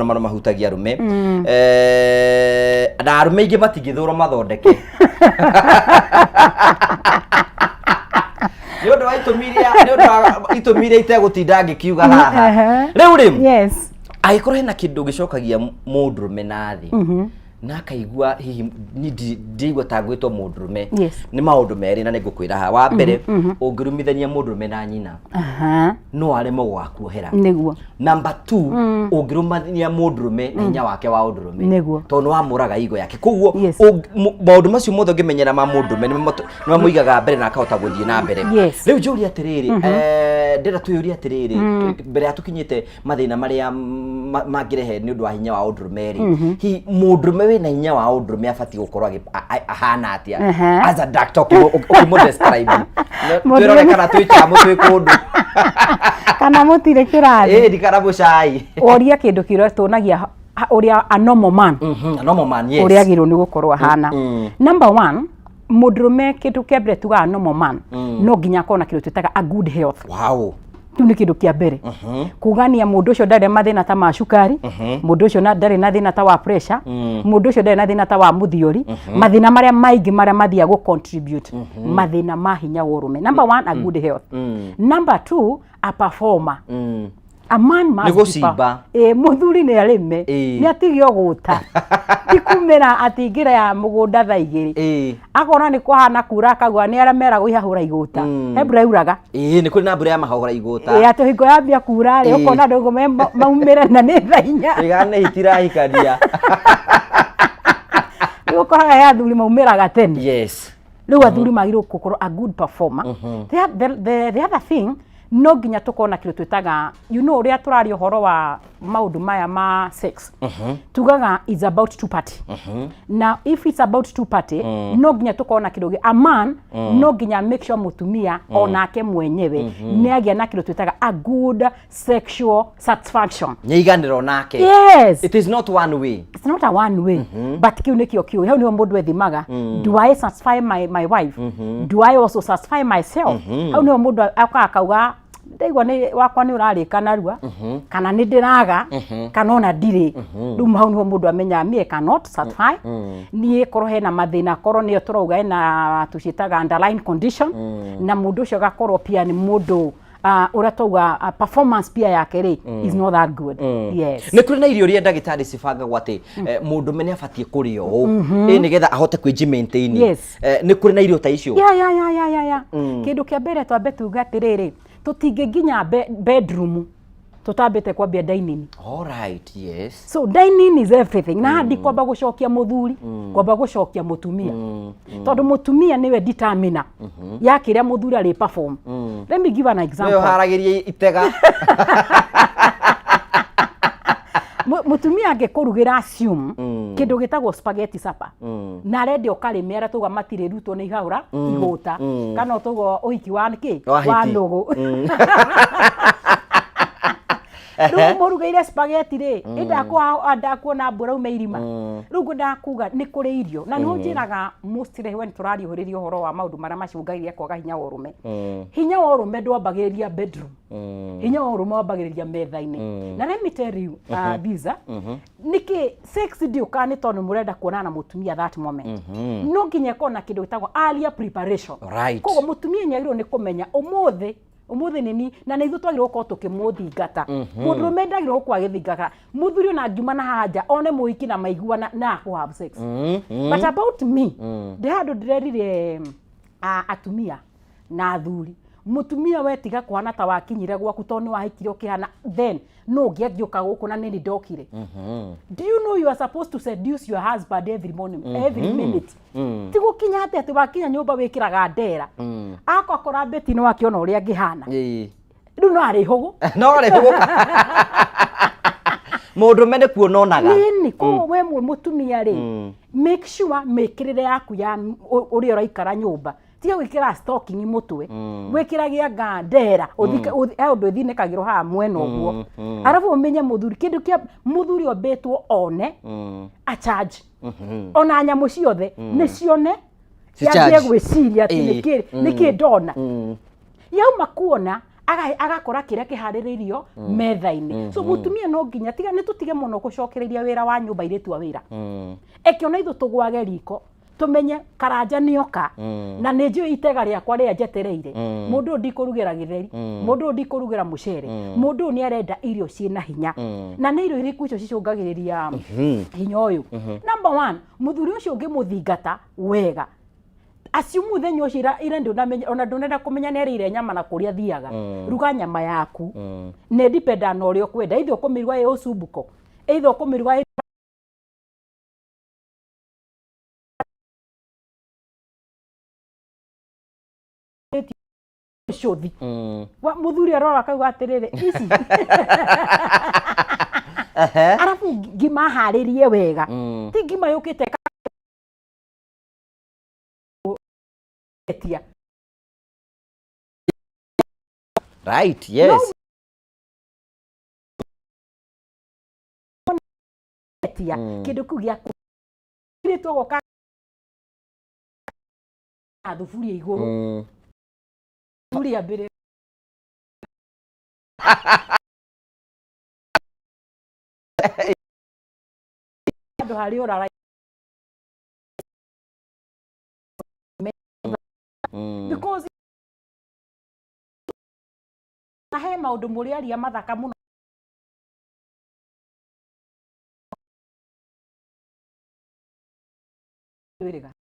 Mũno mũno mahutagia arũme. Na arũme aingĩ matingĩthũrwo mathondeke nĩ ũndũ wa itũmi iria, nĩ ũndũ wa itũmi iria itegũtinda ngĩkiuga haha. Rĩu rĩ, angĩkorwo hena kĩndũ gĩcokagia mũndũrũme na thĩ na akaigua hihi niĩ ndiraigua ta ngwĩtwo mũndũrũme, nĩ maũndũ merĩ na nĩ ngũkwĩra haha. Wa mbere, ũngĩrumithania mũndũrũme na nyina, no aremwo gũgakuohera. Number two, ũngĩrumania mũndũrũme na hinya wake wa ũndũrũme, tondũ nĩ wamũraga igo yake. Koguo maũndũ macio mothe ũngĩmenyera ma mũndũrũme nĩ mamũigaga mbere na akahota gũthiĩ na mbere. Rĩu njũrie atĩrĩrĩ, ndĩrenda twĩyũrie atĩrĩrĩ, mbere ya tũkinyĩte mathĩna marĩa mangĩrehe nĩ ũndũ wa hinya wa ũndũrũme rĩ, hihi mũndũrũme wĩna hinya wa ũndũrũme abatiĩ gũkorwo ahana atĩa? As a doctor, ũkĩmũ describe. Twĩrore kana twĩ chamu twĩ kũndũ. Kana mũtirĩ kĩrathi. Ĩĩ, ndikana mũcai. Woria kĩndũ kĩrĩa tuonagia ũrĩa a normal man, Normal man, yes. ũrĩa agĩrĩirwo nĩ gũkorwo ahana. Number one, mũndũrũme, kĩndũ kĩa mbere tugaga normal man no nginya akorwo na kĩndũ twĩtaga a good health. Kĩu nĩ kĩndũ kĩa mbere, kugania mũndũ ũcio ndarĩ na mathĩna ta ma cukari, mũndũ ũcio ndarĩ na thĩna ta wa pressure, mũndũ ũcio ndarĩ na thĩna ta wa mũthiori, mathĩna marĩa maingĩ marĩa mathiaga gũ contribute mathĩna ma hinya wa ũrũme. Number one, a good health. Number two, a performer. A man must Nĩ gũcimba. Ĩ, mũthuri nĩ arĩme, nĩ atige ũgũta, ti kumĩra atingĩra ya mũgũnda thaa 2, akona nĩ kũhana kura, akauga nĩ arĩa meragwo ihahũra igũta. He mbura yuraga. Ĩĩ, nĩ kũrĩ na mbura ya mahahũra igũta. Ĩ, atĩ hingo yambia kura rĩ, ũkona andũ maumĩre na nĩ thaa 4. Ĩga nĩ itirahikania. Rĩu ũkoraga he athuri maumĩraga tene. Rĩu athuri magĩrĩirwo gũkorwo a good performer. The other thing, no nginya tũkorwo na kĩndũ twĩtaga, ũrĩa tũraria ũhoro wa maũndũ maya ma sex, tugaga it's about two party. Now if it's about two party, no nginya tũkorwo na kĩndũ a man no nginya make sure mũtumia onake mwenyewe nĩ agĩa na kĩndũ twĩtaga a good sexual satisfaction. Nĩiganĩro nake. Yes. It is not one way. It's not a one way, but kiu nikio kiu hau niho mundu ethimaga: do I satisfy my wife? Do I also satisfy myself? Hau niho mundu akaga akauga, ndaigua nĩ wakwa nĩ ũrarĩka narua, kana nĩ ndĩraga, kana ona ndirĩ. Rĩu hau niho mũndũ amenyaga me I cannot satisfy niĩ, korwo hena mathĩna, korwo nĩyo tũrauga ena tũciĩtaga underlying condition, na mũndũ ũcio agakorwo pia nĩ mũndũ ũrĩa twauga performance pia yake rĩ is not that good, yes. Nĩ kũrĩ na irio iria ndagĩtarĩ cibangagwo atĩ mũndũme nĩ abatiĩ kũrĩa ũũ ĩ nĩgetha ahote kwĩji maintain? Nĩ kũrĩ na irio ta icio? Ya, kĩndũ kĩa mbere twambe tuge atĩrĩrĩ, tũtingĩnginya bedroom tũtambĩte kwambia dining. All right, yes. So dining is everything, na handi kwamba gũcokia mũthuri, kwamba gũcokia mũtumia, tondũ mũtumia nĩwe determiner ya kĩrĩa mũthuri arĩ perform. Let me give an Nĩwe example. ũharagĩria itega. Mũtumia angĩkũrugĩra, assume, kĩndũ gĩtagwo spaghetti supper, na arenda ũkarĩme arĩa tauga matirĩ rutwo nĩ ihahũra igũta, kana tauga ũhiki wa kĩ Wa wa hiti. nũgũ. Rĩu mũrugĩire spaghetti rĩ, ĩndakua ndakuona mbura ume irima. Rĩu ngwendaga kuga nĩ kũrĩ irio, na nĩho njĩraga mostly when tũrariũhĩrĩria ũhoro wa maũndũ marĩa macũngagĩrĩria kwaga hinya wa ũrũme. Hinya wa ũrũme ndwambagĩrĩria bedroom, hinya wa ũrũme wambagĩrĩria metha-inĩ. Na let me tell you, this nĩkĩ sex ndĩũkaga nĩ tondũ mũrenda kuonana na mũtumia that moment. No nginya ĩkorwo na kĩndũ gĩtagwo earlier preparation. Koguo mũtumia nĩ agĩrĩirwo nĩ kũmenya ũmũthĩ, ũmũthĩ nĩ na nĩ ithuĩ twagĩrĩirwo gũkorwo tũkĩmũthingata. Mũndũrũme ndagĩrĩirwo gũkorwo agĩthingata mũthuri, ona angiuma na haha nja one mũhiki na maiguana na akũ have sex. But about me, ndĩ handũ ndĩrerire atumia na athuri, mũtumia we tiga kũhana ta wakinyire gwaku tondũ nĩ wahikire ũkĩhana then no ũngĩ angĩũka gũkũ na nĩ ndokire. Do you know you are supposed to seduce your husband every morning, every minute? Ti gũkinya atĩ wakinya nyũmba wĩkĩraga ndera akakora beti no akĩona ũrĩa angĩhana. Rĩu no arĩ hũgũ. No rĩ hũgũka, mũndũrũme nĩ kuona onaga. Nini koguo we mwĩ mũtumia rĩ, make sure mĩkĩrĩre yaku ya ũrĩa ũraikara nyũmba, tiga gwĩkĩra stocking mũtwe, gwĩkĩra anga ndera he ũndũ ĩthinĩkagĩrwo haha mwena ũguo, arabu ũmenye mũthuri, kĩndũ kĩa mũthuri ombĩtwo one a charge, ona nyamũ ciothe nĩ cione Ci charge. yambie gwĩciria atĩ nĩkĩ ndona yauma kuona. Agakora kĩrĩa kĩharĩrĩirio metha-inĩ. So mũtumia no nginya tiga nĩ tũtige mũno gũcokereria wĩra wa nyũmba airĩtu a wĩra. Eke ona ithuĩ tũgwage riko, tũmenye karanja nĩoka na nĩ njũĩ itega rĩakwa rĩrĩa njetereire. Mũndũ ũyũ ndikũrugĩra gĩtheri, mũndũ ũyũ ndikũrugĩra mũcere, mũndũ ũyũ nĩ arenda irio ciĩna hinya. Na nĩ irio irĩkũ icio cicũngagĩrĩria hinya ũyũ? Number one, mũthuri ũcio ũngĩmũthingata wega, assume mũthenya ũcio ira ndũnamenya, ona ndũnenda kũmenya nĩ arĩire nyama na kũrĩa athiaga, ruga nyama yaku nĩ depend na ũrĩa ũkwenda, either ũkũmĩruga ĩ ũcumbuko, either ũkũmĩruga ĩ cuthi. Mũthuri arora akauga atĩrĩrĩ, ici arabu ngima harĩrie wega, ti ngima yũkĩte etia. Right, yes. Etia kĩndũ kĩu gĩa kũrĩtwo goka na thuburia igũrũ. Thuburia mbere handũ harĩa ũrara because na he maũndũ mũrĩaria mathaka mũno. Wĩrĩga.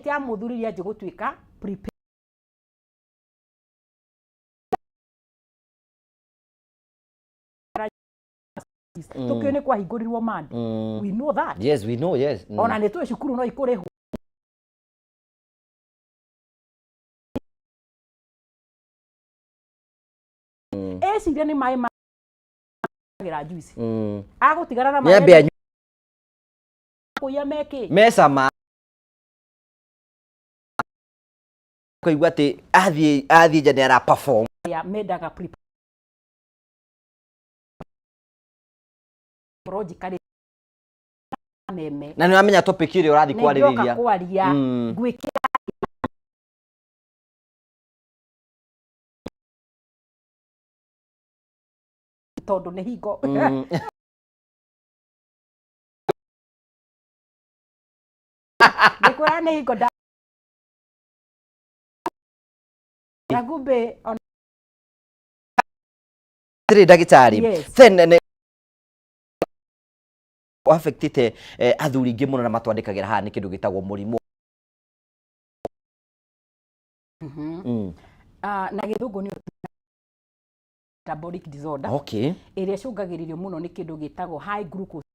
Ya mũthuri rĩanjĩ gũtuĩka prepare tũkĩũĩ nĩ kwahingũrirwo mandi. We know that. Yes, we know, yes. Ona nĩ tũĩ cukuru no ikũrĩhwo. Eciria nĩ maĩ magĩra juice agũtigara na Nĩambe anyue. Kũiya mekĩ. Mecama kaigua atĩ athiĩ nja nĩ ara perform. Ya mendaga logically meme. Na nĩ wamenya topic ĩrĩa ũrathiĩ nĩ ndoka kwarĩrĩria. Kwaria ngwĩkĩra tondũ nĩ hingo ngĩkwĩra nĩ hingo na kumbe ona Atĩrĩ ndagĩtarĩ. Yes. Then nĩ affectĩte athuri aingĩ mũno na matwandĩkagĩra haha nĩ kĩndũ gĩtagwo mũrimũ. Ah, na gĩthũngũ nĩ metabolic disorder ĩrĩa ĩcũngagĩrĩrio mũno nĩ kĩndũ gĩtagwo high glucose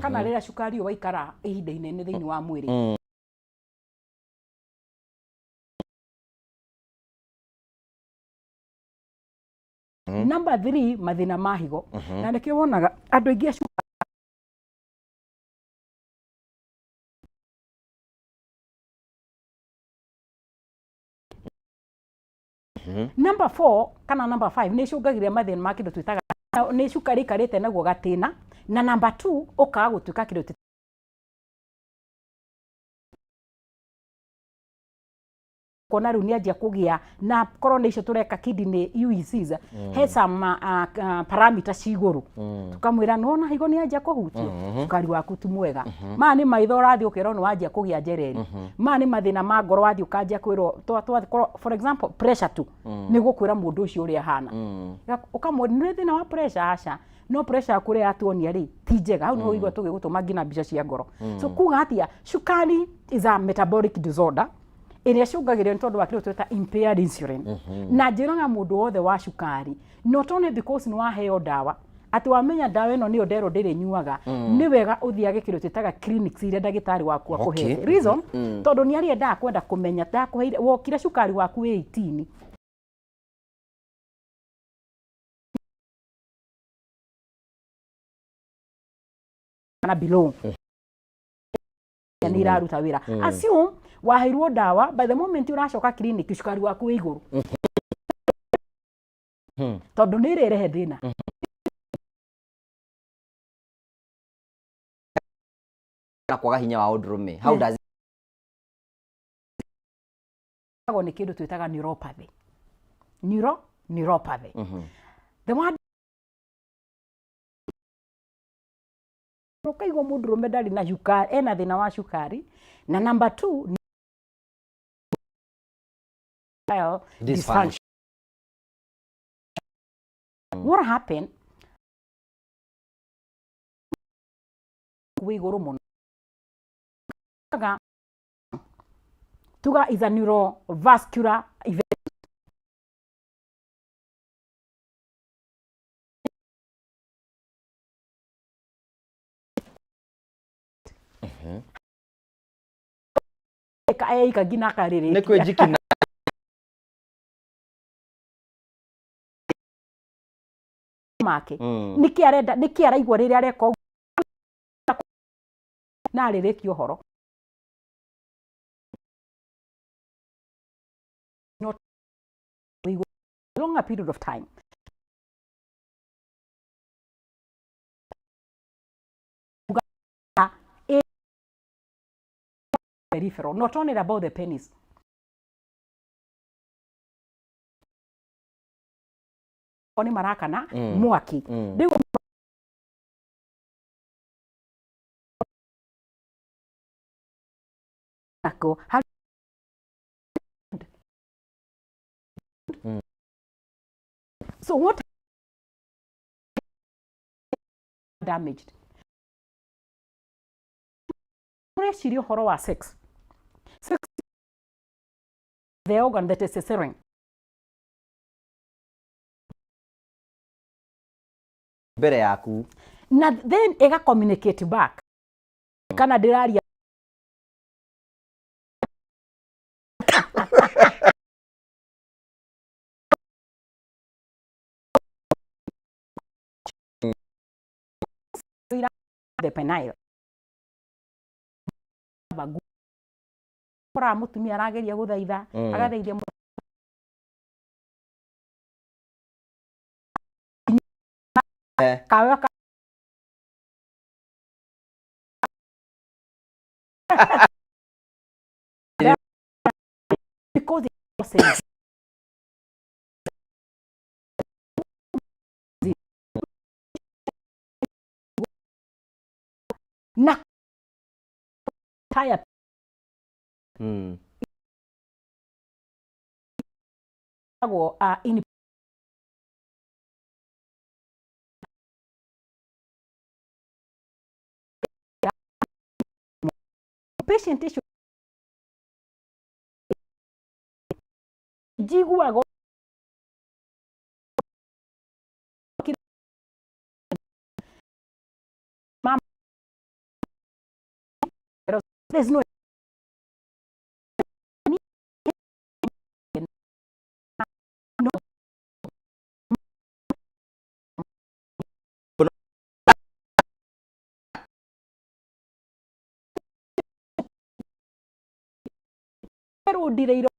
kana rĩrĩa cukari ũyũ waikara ihinda inene thĩinĩ wa mwĩrĩ. Number three, mathĩna ma higo, na nĩkĩo wonaga andũ aingĩ a cukari Number four kana number five, nĩ icũngagĩrĩria mathĩna ma kĩndũ twĩtaga nĩ cukari ikarĩte naguo gatĩna, na number two ũkaga gũtuĩka kĩndũ kuona rĩu nĩ anjia kũgĩa na korwo nĩ icio tũreka kidney UECs, he some parameter ci igũrũ, tukamwĩra nĩwona higo nĩ anjia kũhutio, cukari waku ti mwega. Maya nĩ maitho ũrathiĩ ũkerwo nĩ wanjia kũgĩa njereri. Maya nĩ mathĩna ma ngoro, wathiĩ ũkanjia kwĩrwo korwo, for example, pressure tu nĩ gũkwĩra mũndũ ũcio ũrĩa ahana. Ũkamwĩra nĩ thĩna wa pressure, aca, no pressure yaku ũrĩa yatuonia rĩ ti njega. Hau nĩho ũigua tũgĩgũtũma nginya mbica cia ngoro. So kuga atĩa, cukari is a metabolic disorder ĩrĩa ĩcũngagĩrĩrio nĩ tondũ wa kĩndũ twĩta impaired insulin. Na njĩraga mũndũ wothe wa cukari, not only because nĩ waheo ndawa, atĩ wamenya ndawa ĩno nĩyo nderwo ndĩrĩnyuaga, nĩ wega ũthiage kĩndũ twĩtaga clinics iria ndagĩtarĩ waku akũhete. Reason, tondũ nĩ arĩendaga kwenda kũmenya ndakũheire wokire cukari waku wĩ 18 kana below nĩ iraruta wĩra. Assume waheirwo ndawa, by the moment ũracoka clinic cukari waku wĩ igũrũ. Tondũ nĩ ĩrĩrehe thĩna. Na kwaga hinya wa ũndũrũme, how does Ĩkoragwo nĩ kĩndũ twĩtaga neuropathy, neuropathy. The word ũkaigua mũndũrũme ndarĩ na cukari, ena thĩna wa cukari, na number two, dysfunction. Dysfunction. What happened wĩ igũrũ mũno tuga is a neurovascular event. Eka eika nginya nĩ akarĩrĩkia. Kwĩnjikina. Make nĩkĩ arenda, nĩkĩ araigua rĩrĩa areka ũguo na arĩrĩkia ũhoro not longer period of time. Peripheral, not only about the penis. Nĩ marakana mwaki rĩu nako So what damaged ũreciria ũhoro wa sex, the organ, the testosterone mbere yaku. Na then ĩga communicate back kana ndĩraria. The penile koraga mũtumia arageria gũthaitha, agathaithia kawe because it was na tire. Ĩtagwo, in patient icio njiguaga mama, there's no no. Rũndireirwo.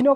No.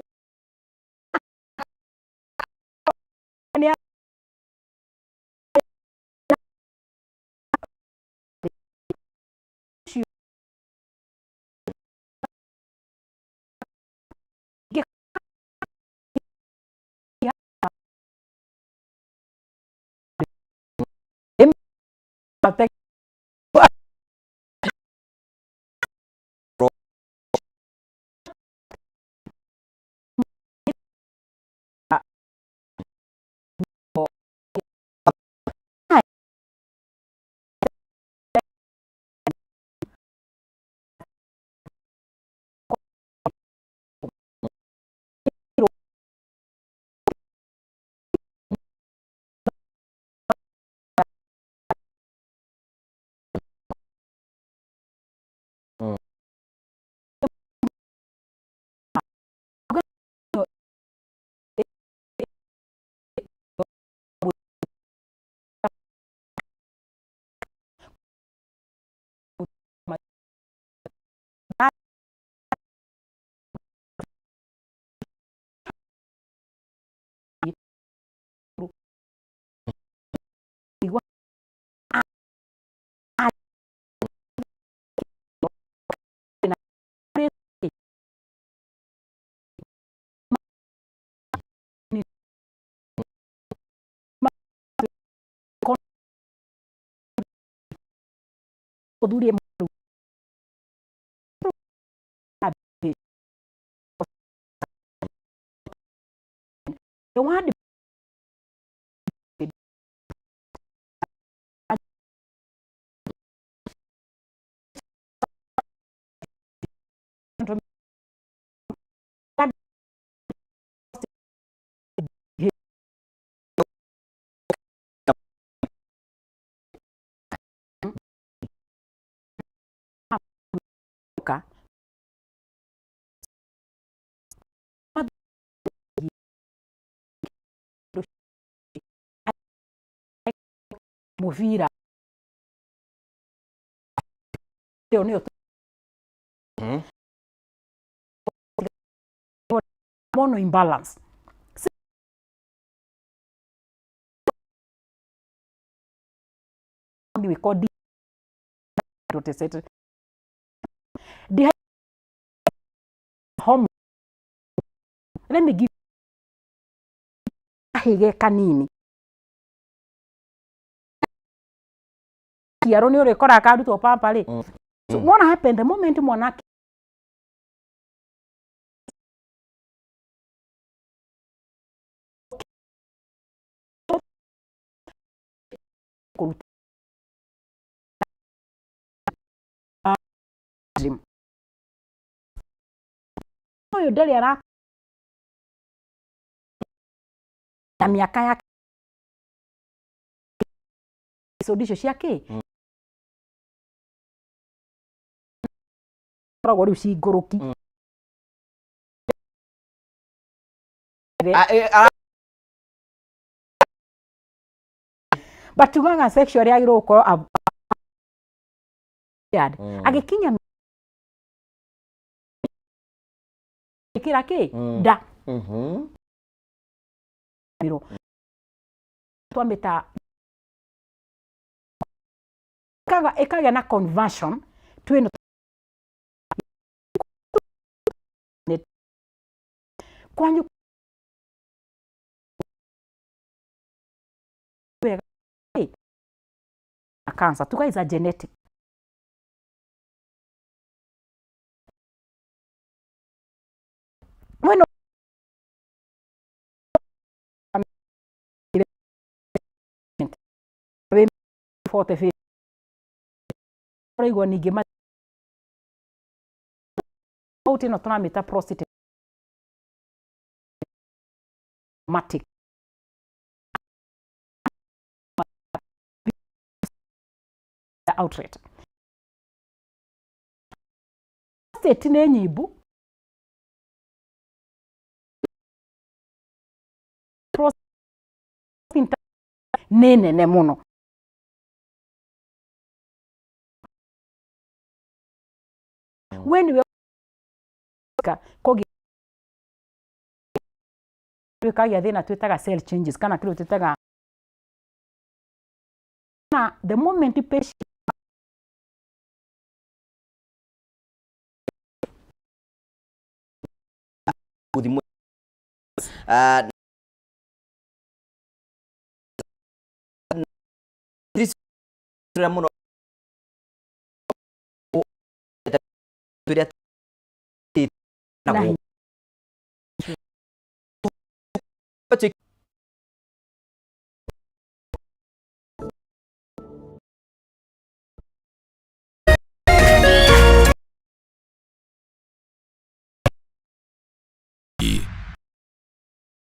Mũthuri the word mũbira ĩyo nĩyo mono imbalance. We call the hormone. Let me give kahĩge kanini kiaro nĩ ũrĩkoraga karutwo pamper rĩ. So what happened the moment mwana kũruta dream ũyũ ndarĩ ara na mĩaka yake episode icio cia kĩ koragwo rĩu ci ngũrũki. Ah, But tugaga sexual yagĩrĩirwo gũkorwo agĩkinya ĩkĩra kĩ nda mĩro twamĩta ĩkagĩa na conversion twĩno kwanyu wega na cancer tuga is a genetic. We no wĩ 40 ũraigua ningĩ ĩno tũramĩta prostate matic outright. Prostate nĩ nyimbu. Prostate nĩ nene mũno. We nĩwe kũgĩa ĩkagĩa thĩna twĩtaga cell changes kana kĩndũ twĩtaga na the moment patient gũthimwo mũno tũrĩa na hinya.